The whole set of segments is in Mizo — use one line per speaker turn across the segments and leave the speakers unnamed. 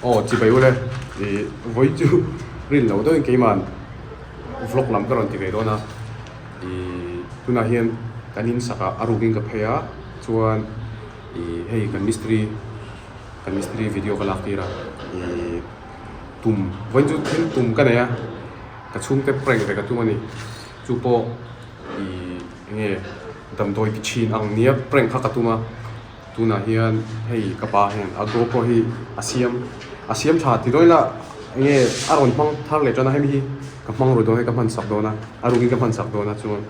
Aw chibai ule ih vawi chu rin loh deuhin keiman vlog lam ka rawn ti ve dawn a ih tunah hian kan in sak ah a rukin ka phei a chuan ih hei kan mistiri kan mistiri video ka lak tir a ih tum vawi chu thil tum ka nei a ka chhungte prank ve ka tum a ni chu pawh ih enge damdawi ti thin ang nia prank kha ka tum a. Tunah hian hei ka pa hian a GoPro hi a siam a siam tha ti dawn ila enge a rawn hmang thar leh tan a hemi hi ka hmang ru dawn hei ka hman sak dawn a a rukin ka hman sak dawn a chuan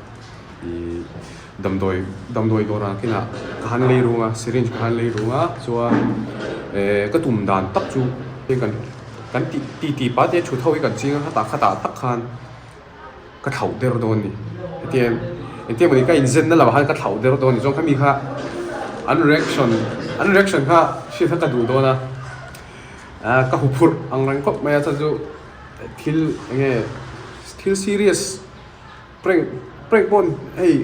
ih damdawi damdawi dawrah kinah ka han lei rung a syringe ka han lei rung a chuan eh ka tum dan tak chu heng kan kan tih ti ti pah te thut ho hi kan ching a khatah khatah tak khan. Ka thlauh der dawn ni. Hetiang engtiang mawni ka inzenna lamah khan ka thlauh der dawn ni. Chuan khami kha an reaction an reaction kha hriat kha ka duh dawn a. Ah ka huphurh ang reng khawp mai a chuan chu thil eng nge thil serious prank prank pawh hei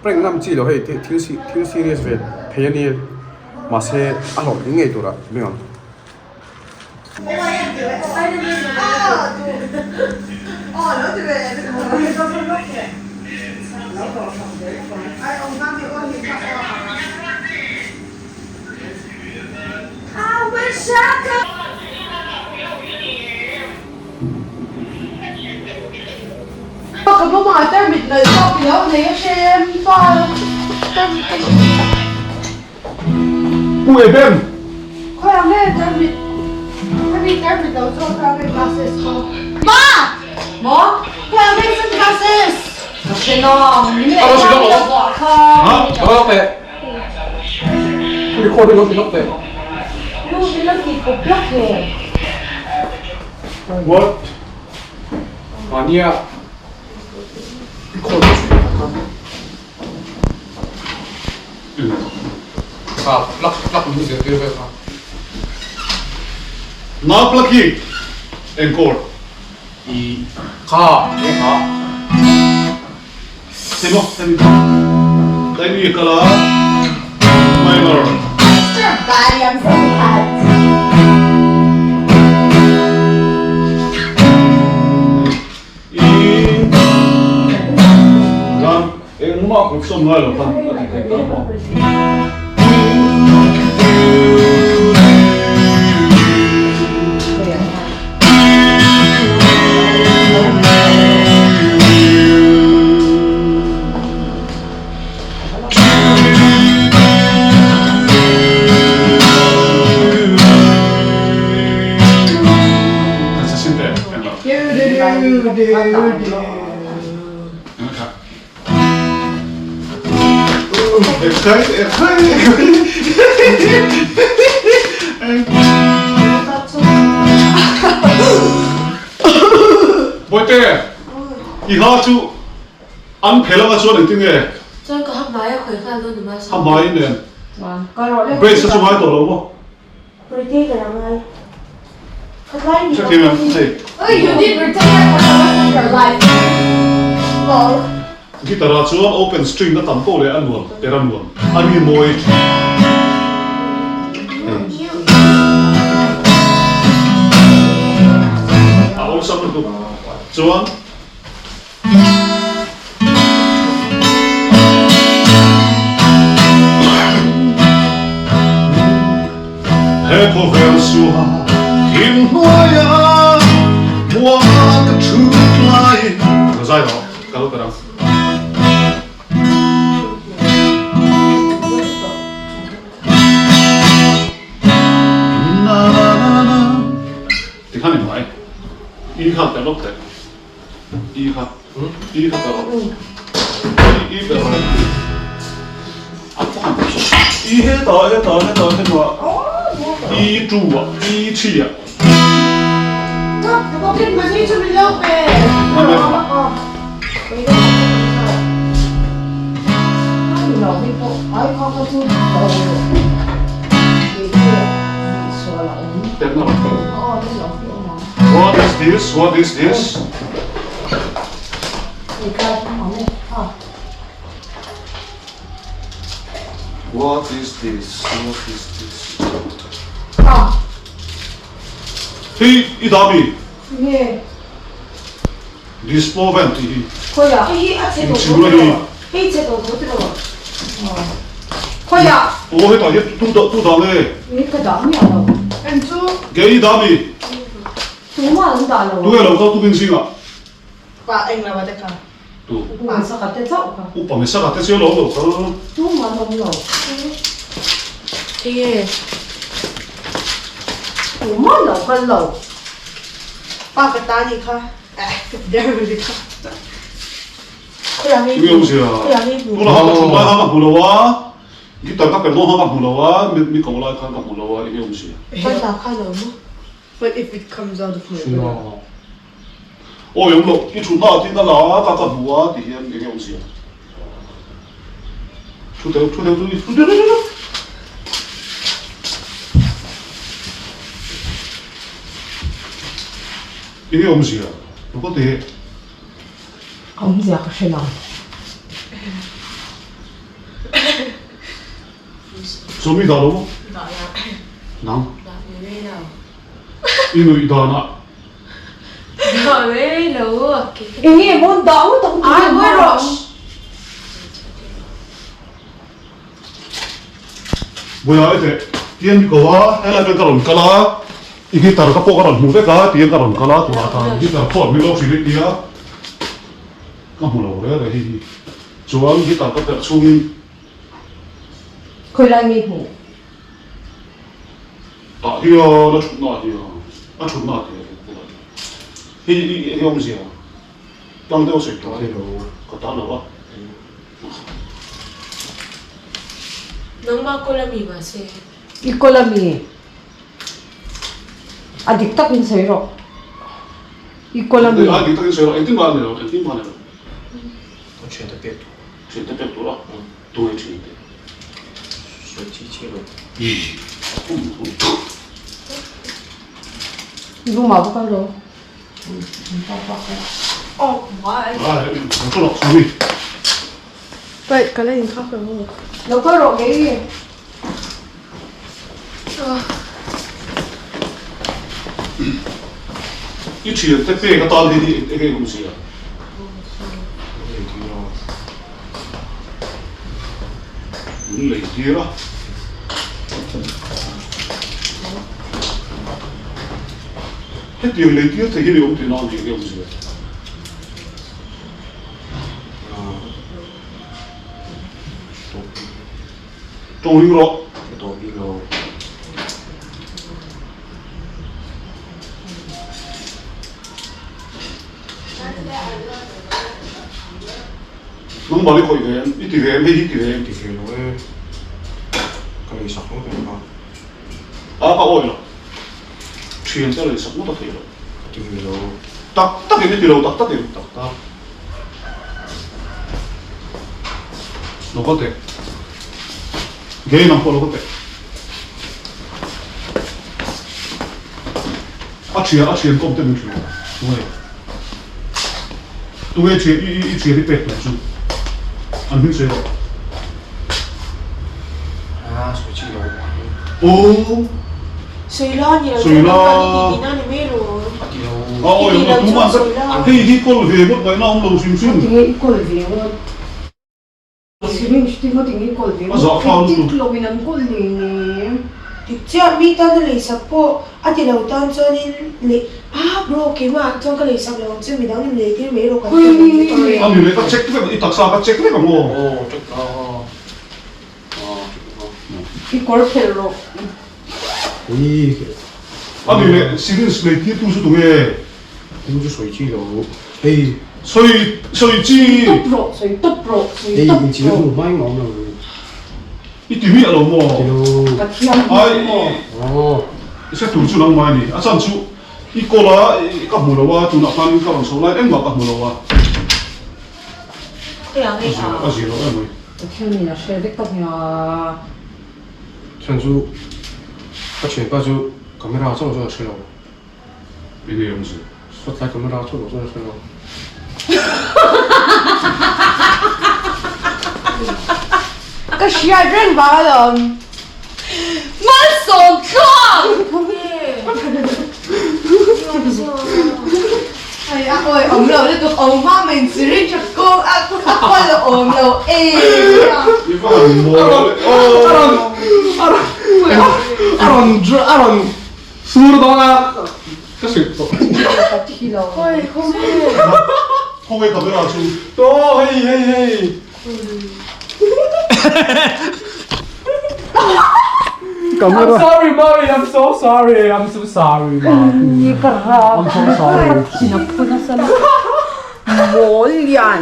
prank ngam chi lo hei thil thil serious ve thei a nia mahse a hlawhtling ngei turah mi ang.
Pu Eben! What? Na plug hi eng chord?
I kha e kha.
Hei maw hemi kha. Tlai mi a kal a minor. I ram engmah kut sawm ngai lo khan a ti thei ta maw? Bawihte, i ha chu an phel anga chuan engtin nge?
Chuan ka ha hmai a khawih nghal dawn ni mahse.
Ha hmai nen. Brace a chu ngai tawh lo maw? Guitar ah chuan open string a tam poh leh a nuam per a nuam a ri mawi thin. A awlsam lutuk chuan. He khawvel suha thim hnuaia muang ka thut laiin Ka zai rawh, ka lo per ang. Na na na na Tikhan i hmai i kha per lawk teh. I kha i kha per rawh i i per rawh i heta heta heta heta i tu ah i thi ah What is this? What is this? What is this? What is this? Hei i dah mi?
Nge?
Dispo vent tih hi.
Khawiah?
Hei hi a chhe tawh
Inchhir
tho
hi.
tiraw? Hei chhe tawh tho tiraw?
Khawiah?
Aw hetah hian tu dah tu dah nge?
Nge ka dah miah lo.
Eng chu?
Nge i dah mi?
Tumah an dah lo
Tu nge lo kal tukin zingah?
Pa eng lo a te kha.
Tu.
Upa Mesaka te chauh kha.
Upa Mesaka te chu lo lo kal.
Tumah an awm lo.
Enge?
Tumah an lo kal lo.
Pa ka ta ni kha. Eh, ka ti der ri kha.
Khawiah nge
Tunge awm zia?
Khawiah nge hmu?
Tuna ka thut lai kha ka hmu lo a, guitar ka perh dawn kha ka hmu lo a, mi ko lai khan ka hmu lo a, enge awm zia?
Hmanah khan a awm a.
What if it comes out of nowhere?
Awi awm loh, i thutna ah tin a la a, ka ka hmu a ti hian enge awmzia? Thu deuh, thu deuh, thu deuh, thu deuh, thu deuh. Enge awmzia? Lo ka ti.
Awmzia ka hre lo.
Sawmi dah lo maw?
Dah la.
Nang?
Dah ve ve lo.
I nuih danah.
Dah ve lo.
Enge maw dah ngawt ang
Ai mawi rawh.
Buia i teh tian mi ko a, helai vel ka rawn kal a, i guitar ka pawh ka rawn hmu vek a, tian ka rawn kal a tunah khan guitar phawt min lo hrilh i tia ka hmu lo reng reng hi hi chuan guitar ka perh chhungin
Khawi lai nge hmuh?
Tah hian a thutna ah hian a thutna ah tih a hei hi enge awmzia tang deuh a sawi tawh a ka ta lo a.
Nangmah kawl a mi mahse.
I kawl a mi? A dik takin sawi rawh. I kawl a mi?
A dik takin sawi rawh engtin mah a ni lo engtin mah a ni lo.
Ka thiante pek tur.
Thiante pek tur a tunge thiante.
Sawi chi chi lo.
I room ah va kal rawh.
Oh my.
Ai, ka lo sawi.
Wait, ka la inkhak lo maw?
Lo kal rawh kei.
I thiante pek atan hi hi enge awmzia? Min lei tir a. Hetiang lei tir thei hi ni awm tihna a ni enge awmzia? Tawng ring rawh.
Ka tawng bik lo.
Nang bal i khawih ve em? I ti ve em? Hei hi ti ve em?
Ti ve lo e. Ka lei sak ngawt ang kha.
A ka awi lo. Thian te lei sak ngawt a thei lo.
Ka ti ve lo.
Tak tak in i ti lo tak tak in.
Tak tak.
Lo ka teh. Gei nang pawh lo ka teh. A thian a thian kawm te min hrilh tunge tunge thian i i thian i pek tur chu an hming sawi rawh.
A sawi chi lo.
Aw.
Sawi la ni lo
Sawi la.
chuan i ti tihna ni mai lo.
A ti lo.
A awi lo tuma hei hi kawl ve ngawt ngaihna awm lo hrim hrim.
Tinge i kawl ve ngawt. Syringe te ngawt eng i kawl ve
A zah thla lutuk.
Tik lo in an kawl leh nem.
Dik chiah mi tan a leisak pawh a ti lo tan chuanin leh ah bro keimah chuan ka leisak lo ang che midang in lei tir mai rawh kan ti ang che tawh
A mi leh ka check vek i taksa ka check vek ang aw.
Aw check ta ah check ta.
I kawr phelh rawh.
Ui.
A mi leh syringe lei tir tu chu tunge?
Tin chu sawi chi lo hei.
Sawi sawi chi.
Tawp rawh sawi tawp rawh sawi tawp rawh.
Hei inchhir hnu hma in a awm lo.
I ti miah lo maw?
Ti lo.
Pathian hmu maw?
Aw.
I hre tur chu nangmah a ni. A chan chu i call a ka hmu lo a tunah khan ka rawn chho lai engmah ka hmu lo a. A zir lo em mai.
Pathian in a hre vek tak nia.
Chan chu ka thianpa chu camera chauh chuan a hre lo.
Enge awm zir?
Spotlight camera chu lo chuan a hre lo.
Ka hriat reng vang alawm. Malsawm tluang! Awi awm lo lutuk awm hma mai in syringe a kawl a a kawl awm lo em a.
I va han mawl
a rawn a rawn a rawn a rawn sur dawn a ka hrilh tawh.
Ka thi lo.
Khawi khawnge.
Khawnge camera chu.
Aw hei hei hei.
Camera.
I'm sorry mommy I'm so sorry I'm so sorry mommy.
Ka rap.
I'm so sorry.
Thin a phu nasa lutuk. Mawl lian.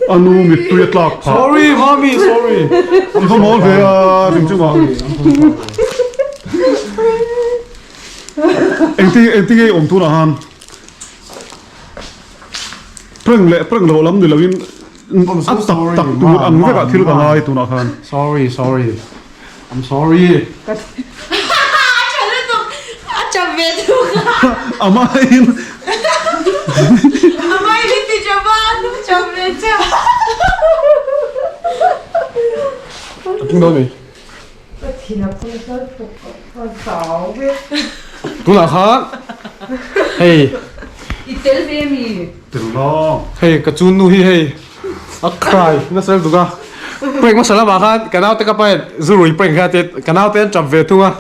A nu mittui a tlak phah.
Sorry mommy sorry.
An va mawl ve a ring chungah. Engti engti nge i awm tunah han? Prank leh prank loh lam ni loin a tak tak tur ang vekah thil ka ngai tunah khan.
Sorry sorry I'm sorry.
A tha lutuk a tha ve thung a.
A mahin.
A mahin ti tha va a tha ve chiah.
A king dawn mi.
Ka thin a phu nasa lutuk ka chau vek.
Tunah khan hei.
I tel ve mi?
Tel lo.
Hei ka chun nu hi hei a cry nasa lutuk a. Prank hmasa lamah khan ka naute ka pain zurui prank kha tia ka naute an tap ve thung a.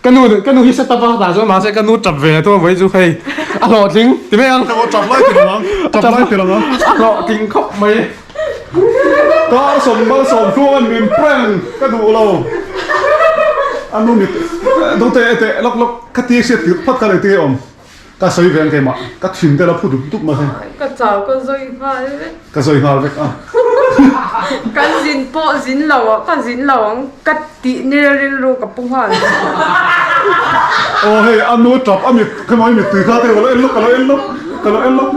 Ka nu ka nu hi set up a dah chuan mahse ka nu tap ve thung a vawi chu hei a hlawhtling ti mai ang.
Tap lai ti lang ang. Tap lai ti lang ang.
A hlawhtling khawp mai.
Kar sawm mal sawm hluang an min prank ka duh lo a nu mit dawng te ete lawk lawk ka ti hriat tirh phawt ka lei te awm ka sawi ve ang keimah ka thin te la phu dup dup mai
ka chau ka zawi nghal vek
ka zawi nghal vek a
kan zin pawh zin lo ah ka zin lo ang ka tih nil rilru ka pu nghal
aw hei a nu tap a mit khemaw i mittui kha te ka lo en lawk ka lo en lawk ka lo en lawk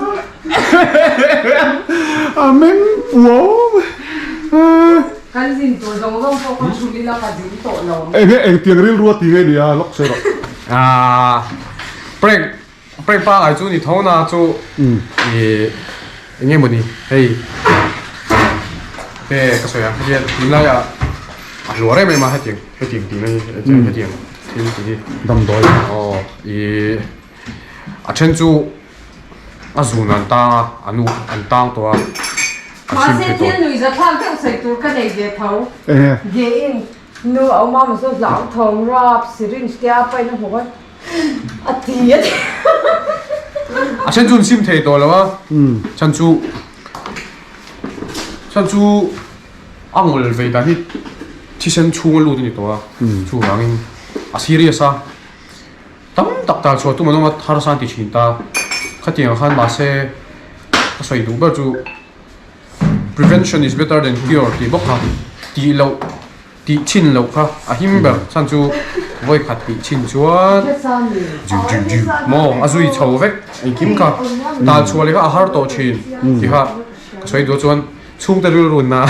A meng puau
Kan zin tur zawng zawng pawh ka chhun ila ka zin tawh lo.
Enge engtiang rilru a ti nge nia lawk sawi rawh.
Aaa prank prank pangai chu ni tho na chu ih enge mawni hei he ka sawi ang hetiang tunlaiah a hluar em em a hetiang hetiang tih mai hi hetiang thil tih hi
damdawi
aw ih a then chu. A zun an tang a, a nu an tang tawh a, a sim
Mahse
thei tawh.
thil nui za thlak deuh sawi tur ka nei ve tho. Ge in nu a awm a mahse hlau thawng rap syringe te a pain a hmu a, a ti a ti.
A then chu an sim thei tawh lo a, chhan chu chhan chu a ngawl vei dan hi thisen chhung a lut a ni tawh a, chuvangin a serious a. Tam tak tal chhuah tum an awm a, harsa an ti thin ta. Khatiang khan mahse ka sawi duh ber chu prevention is better than cure tih bawk kha tih loh tih chhin loh kha a him ber chhan chu vawi khat tih chhin chuan maw a zui chho vek engkim kha tal chhuah leh kha a har tawh thin tih kha ka sawi duh chuan chhungte rilru na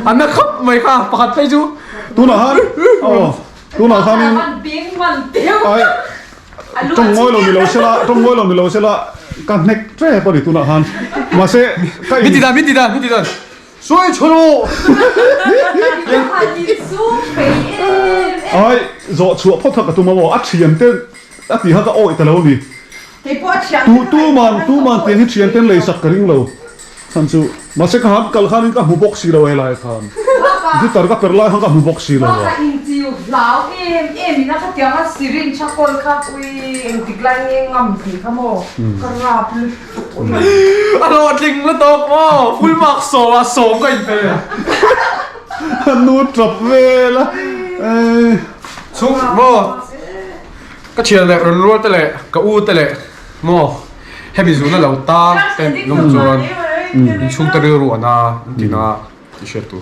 a na khawp mai kha pakhat phei chu
tunah khan aw. Tunah khanin ai tawng ngawi lo ni lo sela tawng ngawi lo ni lo sela ka hnek tep a ni tunah khan mahse ka in
Min ti dan min ti dan min ti dan sawi chho rawh
ai zawh chhuah phawt kha ka tum a maw a thian te a tih kha ka awih ta lo a ni tu tuman tuman tiang hi thian ten lei sak ka ring lo chhan chu mahse ka han kal khanin ka hmu bawk si lo helai khan guitar ka per lai khan ka hmu bawk si lo a.
Baka inchiu hlau em em in a khatiang a syringe a kawl kha ui engtik lai nge ngam tih kha maw ka rap lutuk ui.
A hlawhtling lutuk maw full mark sawm a sawm ka inpe.
A nu tap vel a eh.
Chhung maw ka thian leh rawn rual te leh ka u te leh maw. Hemi zuna lo tang te lawm chuan inchhung te rilru an a intin a i hriat tur.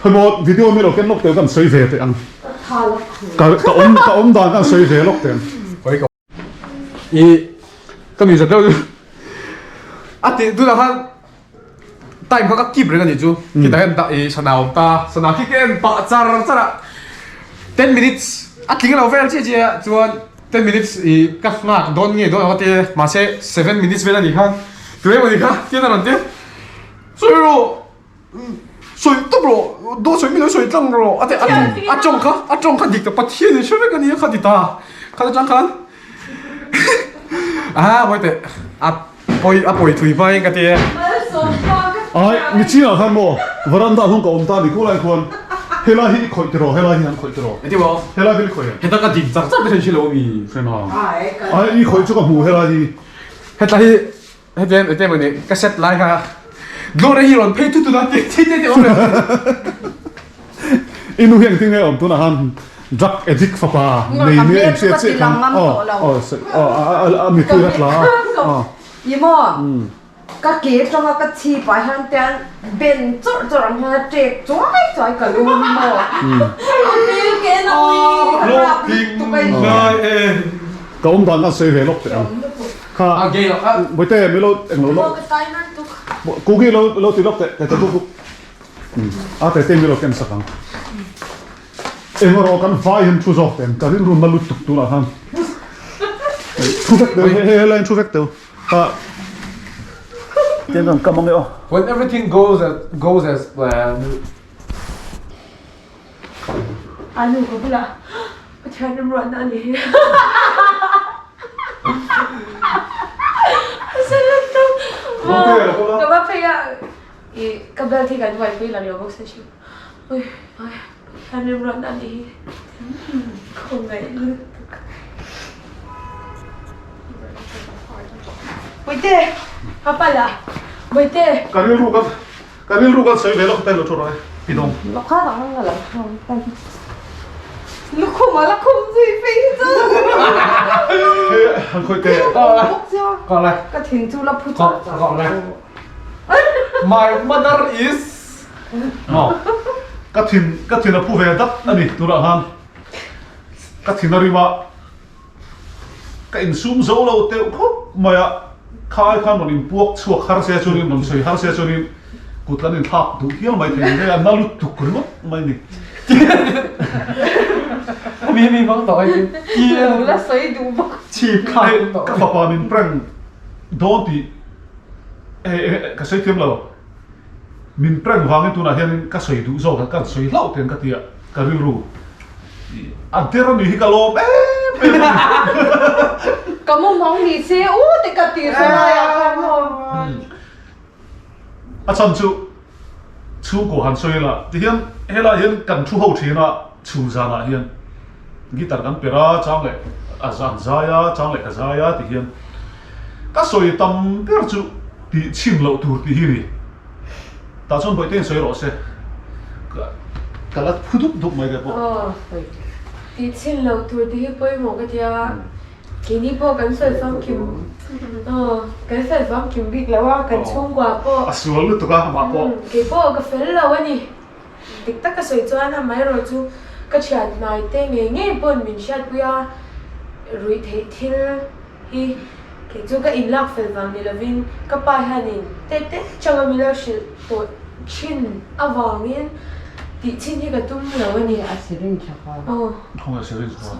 Hemaw video mi lo ken lawk teh kan sawi ve teh ang. Ka ka awm ka awm dan kan sawi ve lawk teh ang.
I ka mi zat deuh a tih tunah khan time kha ka keep reng a nih chu khitah hian dah i sana awm ta sana khi ka en pah char char a ten minutes a tling lo vel chiah chiah a chuan ten minutes i ka nghak dawn nge dawn lo ka ti a mahse seven minutes vel a nih khan tu emaw ni kha tin a rawn ti a sawi rawh sawi tawp rawh dawt sawi mi lo sawi tlang rawh a ti a tawng kha a tawng kha dik tak Pathian in hre vek a nia kha ti ta kha atang khan. Ah, mawi teh. A pawi a pawi thui hma in ka ti e.
Ai, mi chinah khan maw veranda hnung ka awm ta ni khulai khuan helai hi i khawih tiraw helai hi an khawih tiraw
Eti maw?
Helai hi i khawih em?
Heta ka dim char char te khan i hre lo ami?
Hre nang. Ai, i khawih chu ka hmu helai hi.
Heta hi hetiang eti emaw ni ka set lai kha Gloria hi rawn phei thut thut a ti ti ti awm reng.
I nu hi engtin nge awm tunah khan drug addict fapa nei nia inhriat chiah khan aw aw aw a mittui a tla a.
I maw ka ke atanga ka chhip ah hian tian ben chawrh chawrh ang hian a tek chuai chuai ka lum maw.
A hmel ke en a ui ka rap lutuk a in.
Ka awm dan khan sawi ve lawk teh ang. Kha Bawihte mi lo englo lawk Kuki lo lo ti lawk teh teh teh kuk a teh teh mi lo ken sak ang eng erawh kan vai hian thu zawk teh ka rilru na lutuk tunah khan thu vek deuh he he lai thu vek deuh kha tiang kan kam ange aw
When everything goes as goes as planned.
Anu ka bulah Pathian remruatna a ni hi. Ka va phei a i ka belt hi kan buaipui lang lo bawk se chu ui ai Pathian remruatna a ni hi khawngaih lutuk. Bawihte ka pal a Bawihte.
Ka rilru ka Ka rilru kan sawi ve lawk ta lo thu rawh e, pi dawng.
Lukhar ang ang a lo thu ang ta hi. Lukhum a la khum zui phei hi chu.
He han khawih teh.
Kawng lai.
Ka thin chu la phu char char.
Kawng lai. My mother is.
Maw. Ka thin ka thin a phu ve dat a ni tunah khan. Ka thin a rim a. Ka insum zo lo teuh khawp mai a, khai khan rawn inpuak chhuak har se chuanin rawn sawi har se chuanin kut kan inthlak duh hial mai thei ni a na lutuk ringawt mai ni.
Mi mi hmang tawh ai ti
Lo la sawi duh bawk.
Chhip kha
Ka fapa min prank dawn tih ka sawi thiam lo. Min prank vangin tunah hianin ka sawi duh zawk a, ka sawi hlauh ten ka ti a, ka rilru a der a nih hi ka lawm em em a ni.
Ka mumang ni se u te ka ti hre lai ah khan maw.
A chhan chu chhungkaw han sawi la tihian helai hian kan thu ho thin a chhun zanah hian guitar kan per a chang leh a an zai a chang leh ka zai a tihian Ka sawi tam ber chu tih chhin loh tur tih hi ni. Tah chuan Bawihte in sawi rawh se. Ka la phu dup dup mai te pawh.
Aw, tih chhin loh tur tih hi pawimawh ka tia. Keini pawh kan sawi famkim, aw, kan sawi famkim bik lo a, kan chhungkua pawh.
A sual lutuk a, amah pawh.
Kei pawh ka fel lo a ni. Dik tak ka sawi chuan amaherawh chu ka thian hnai te ngei ngei pawn min hriatpui a, ruih theih thil hi kei chu ka inlak fel vang ni lovin ka pa hianin teh teh changa min lo hrilh tawh thin avangin tih chhin hi ka tum lo a ni.
A syringe a kha.
Aw.
Khawngaih syringe kha.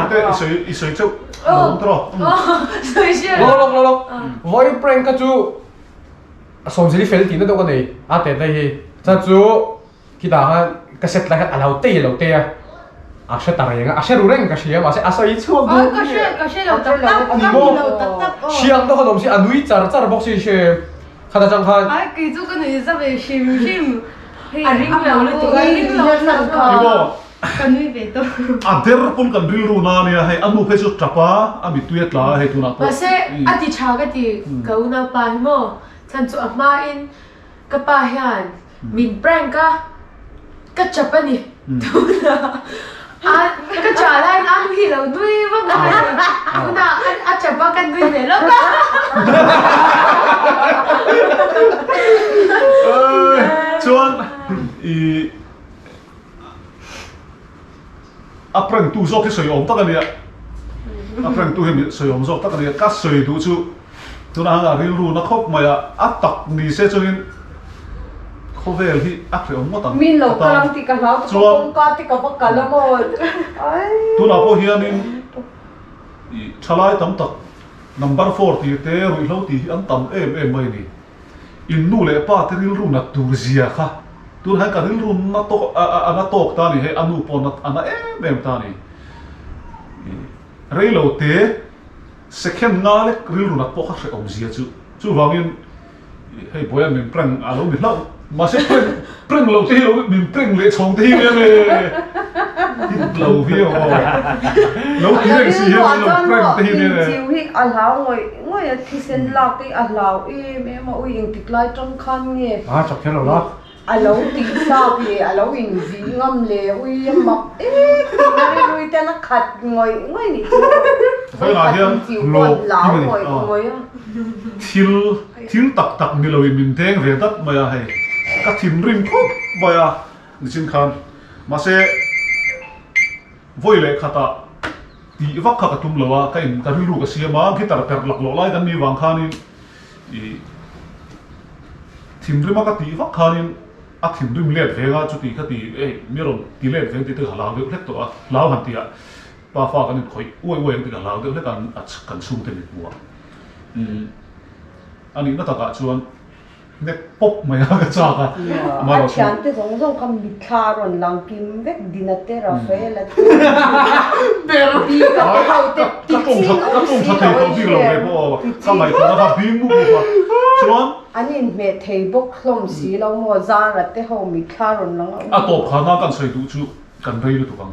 Ate i sawi i sawi chauh a lo awm tawh.
Aw sawi hriat.
Lawk lawk lawk vawi prank kha chu Sawmzeli fel tihna deuh ka nei a tet lai hi chuan chu khitah khan ka set lai khan a lo tei a lo tei a a hre ta reng a a hre ru reng ka hria mahse a sawi chhuak duh
Ka hre ka hre lo tak tak ka hmu lo tak tak aw
hriam deuh khan awm si a nui char char bawk si hre khat atang khan
Ai kei chu ka nui za ve hrim hrim hei
A ring lo lutuk
a ring lo lutuk
Ni
Ka nui ve tawh.
A der pawn kan rilru na ania hei a nu phei chu tap a, a mittui a tla a hei tunah pawh.
Mahse a ti tha ka ti ka unaupa hi maw chhan chu a hmain ka pa hian min prank a ka chap a ni tunah a ka chah laiin a nu hi lo nui vak a tunah a chap a ka nui ve lawk a.
Chuan i. A prank tu zawk hi sawi awm tak a nia. A prank tu hi sawi awm zawk tak a nia. Ka sawi duh chu tunah hian a rilru na khawp mai a, a tak ni se chuanin khawvel hi a hrehawm ngawt ang.
Min lo kal ang tih ka hlau tak a, kawngka te ka va kal a maw.
Tunah pawh hianin thalai tam tak number four tih te ruihhlo tih hi an tam em em mai a ni. In nu leh pa te rilru nat tur zia kha tun hian ka rilru na tawk a na tawk ta ni hei a nu pawh a na em em ta ni. Reilo te Second nga lek rilru nat pawh kha hrehawm zia chu. Chuvangin hei Boyan min prank a lo ni hlauh. Mahse prank prank loh te hi lo min prank leh chhawng te hi nia nge hit lo viau aw. Lo ti reng si hian min lo prank te hi nia nge.
Inchiu hi a hlau ngawih ngawih a, thisen lak hi a hlau em em a, ui engtik lai tang khan nge.
A chak kher lo la.
A lo tih tlak leh a lo invih ngam leh ui a mak em em a rilrui ten a khat ngawih ngawih nih chu
Vawiinah hian
pawh an hlau ngawih ngawih a.
Thil thil tak tak ni loin min deng ve dat mai a hei ka thinrim khawp mai a nichin khan mahse vawi leh khatah tih vak kha ka tum lo a ka in ka rilru ka siam a guitar perh laklawh lai kan nih vang khanin Ih, thinrim a ka tih vak khanin a thinrim let veng a, chuti kha ti ei mi rawn ti let veng tih te ka hlau deuh hlek tawh a, hlau han tih ah pa fa kan inkhawih uai uai ang tih ka hlau deuh hlek a, a kan chhungte mit hmuh ah. Umm, a nihna takah chuan nek pawp mai a ka chak a,
A thiante zawng zawng kha mitthla a rawn lang kim vek, Dina te, Rafaela te, Bika te ho te ti ching awm si lo a hria, ti ching An inhmeh thei bawk hlawm si lo maw, Zara te ho mitthla a rawn lang a.
A tawp khana kan sawi duh chu kan rei lutuk ang.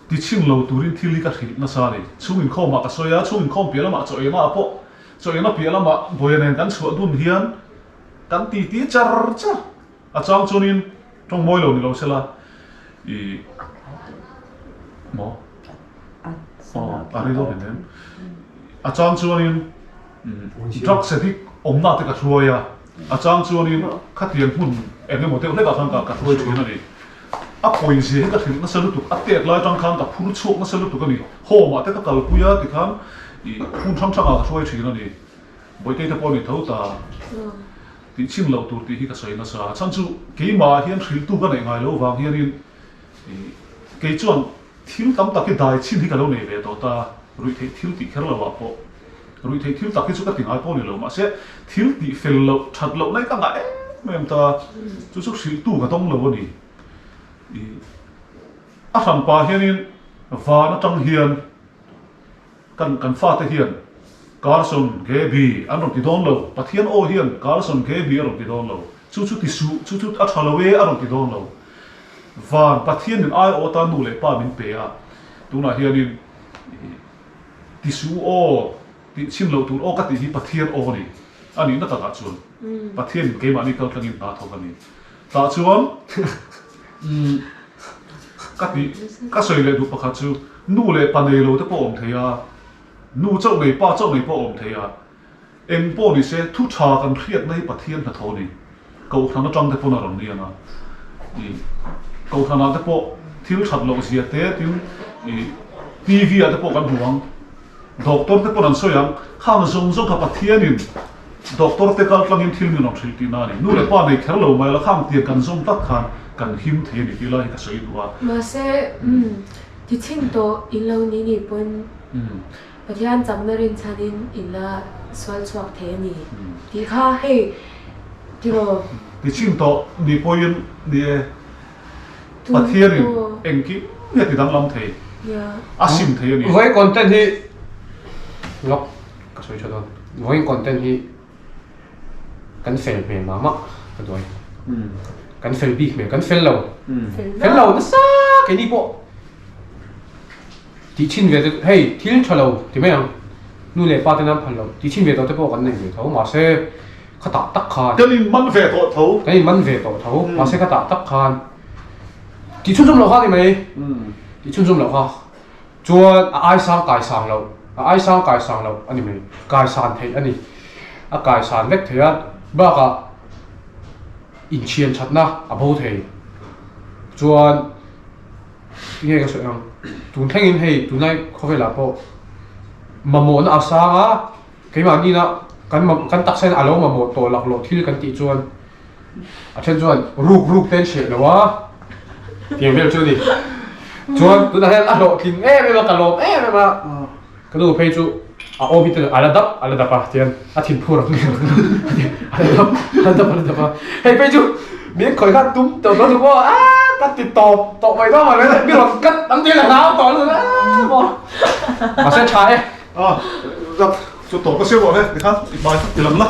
Ti ching lo turin thil hi ka hrilh nasa a ni. Chhung inkhawmah ka sawi a, chhung inkhawm piah lamah chaw ena ah pawh Chaw ena piah lamah Bawia nen kan chhuah dun hian kan titi char char a chang chuanin tawng mawi lo ni lo sela i maw aw a rei dawn em a chang chuanin drugs addict awmna te ka hruai a a chang chuanin khatiang hmun eng emaw deuh hlekah khan ka hruai thin a ni a pawizia hi ka hrilh nasa lutuk a tek lai atang khan ka phur chhuak nasa lutuk a ni home ah te ka kalpui a tikhan ih hmun hrang hrang ah ka hruai thin a ni Bawitei te pawh a ni tho ta tih chhin loh tur tih hi ka sawi nasa a chhan chu keimah ah hian hrilhtu ka neih ngai loh vang hianin ih kei chuan thil tam tak hi dai chhin hi ka lo nei ve tawh ta ruih theih thil tih kher lo ah pawh ruih theih thil tak hi chu ka ti ngai pawh a ni lo mahse thil tih fel loh that loh na hi ka ngah em em ta chu chu hrilhtu ka dawng lo a ni ih a hranpa hianin van atang hian Kan kan fate hian Carson, Gaby an rawn ti dawn lo. Pathian aw hian Carson, Gaby a rawn ti dawn lo. Chu chu ti suh, chu chu a tha lo e a rawn ti dawn lo. Van Pathianin ai aw atan nu leh pa min pe a, tunah hianin ti suh u aw, tih chhin loh tur aw ka tih hi Pathian aw a ni. A nihna takah chuan Pathianin keimahni kal tlangin hna thawk a ni. Tah chuan ka tih ka sawi leh duh pakhat chu nu leh pa nei lo te pawh awm thei a, nu chauh nei pa chauh nei pawh awm thei a, eng pawh ni se thu tha kan hriatna hi Pathian hnathawh a ni. Kohhran atang te pawn a rawn ni ang a, ih kohhranah te pawh thil that loh zia te tin ih TV ah te pawh kan hmu ang. Doctor te pawn an sawi ang, khang zawng zawng kha Pathianin doctor te kal tlangin thil min rawn hrilh tihna a ni. Nu leh pa nei kher lo mai la, khang tiang kan zawm tlat khan kan him thei a ni tih lai hi ka sawi duh a.
Mahse, ti chhin tawh in lo ni ni pawn Pathian chakna rinchhanin in la sual chhuak thei a ni tih kha hei tiraw.
Ti chhin tawh ni pawhin ni e. Pathianin engkim nge ti danglam thei a sim thei a ni.
Vawiin content hi lawk ka sawi tha dawn. Vawiin content hi kan fel hmel mah mah ka duai. Kan fel bik hmel, kan fel lo. Fel lo nasa keini pawh tih chhin ve te hei thil tha lo ti mai ang. Nu leh pa ten an phal lo tih chhin ve tawh te pawh kan nei ve tho mahse Kha tah tak khan.
Kan in man ve tawh tho.
Kan in man ve tawh tho. Mahse kha tah tak khan tih chhunzawm loh kha ni mai. Tih chhunzawm loh kha. Chuan a ai sang kai sang loh. A ai sang kai sang loh a ni mai. Kai san theih a ni. A kai san vek thei a. Bakah inthian thatna a bo thei. Chuan tinge ka sawi ang. Tun thlengin hei tunlai khawvelah pawh mamawhna a sang a. Keimah nina kan kan taksa in a lo mamawh tawh laklawh thil kan tih chuan a then chuan ruk ruk te an hreh lo a tiang vel chu a ni. Chuan tunah hian a hlawhtling em em a ka lawm em em a ka nu phei chu a awm hi te a la dap a la dap a tian a thinphur ang a la dap a la dap a la dap a hei phei chu min khawih khan tum tawh dawn chu maw a ka ti tawp tawh mai dawn mai mi rawn cut ang tia ka hlau tawh lutuk a maw. Mahse tha e.
A chu tawp ka siam awm e tikhan i hmai i lam la.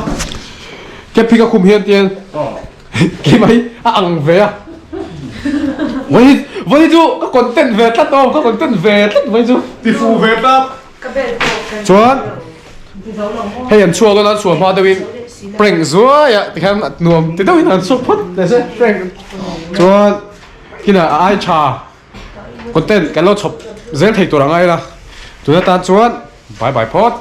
Cap hi ka khum hian tian keimah hi a ang ve a. Vawi vawi chu ka content ve tlat aw ka content ve tlat vawi chu.
Ti fu ve tlat.
Chuan hei an chhuak dawn a an chhuah hma deuhin prank zuai ah tikhan nuam ti deuhin an chhuak phawt teh se prank chuan kinah a ai tha content kan lo chhawp zel thei tur ang a ila tuna tan chuan bye bye phawt.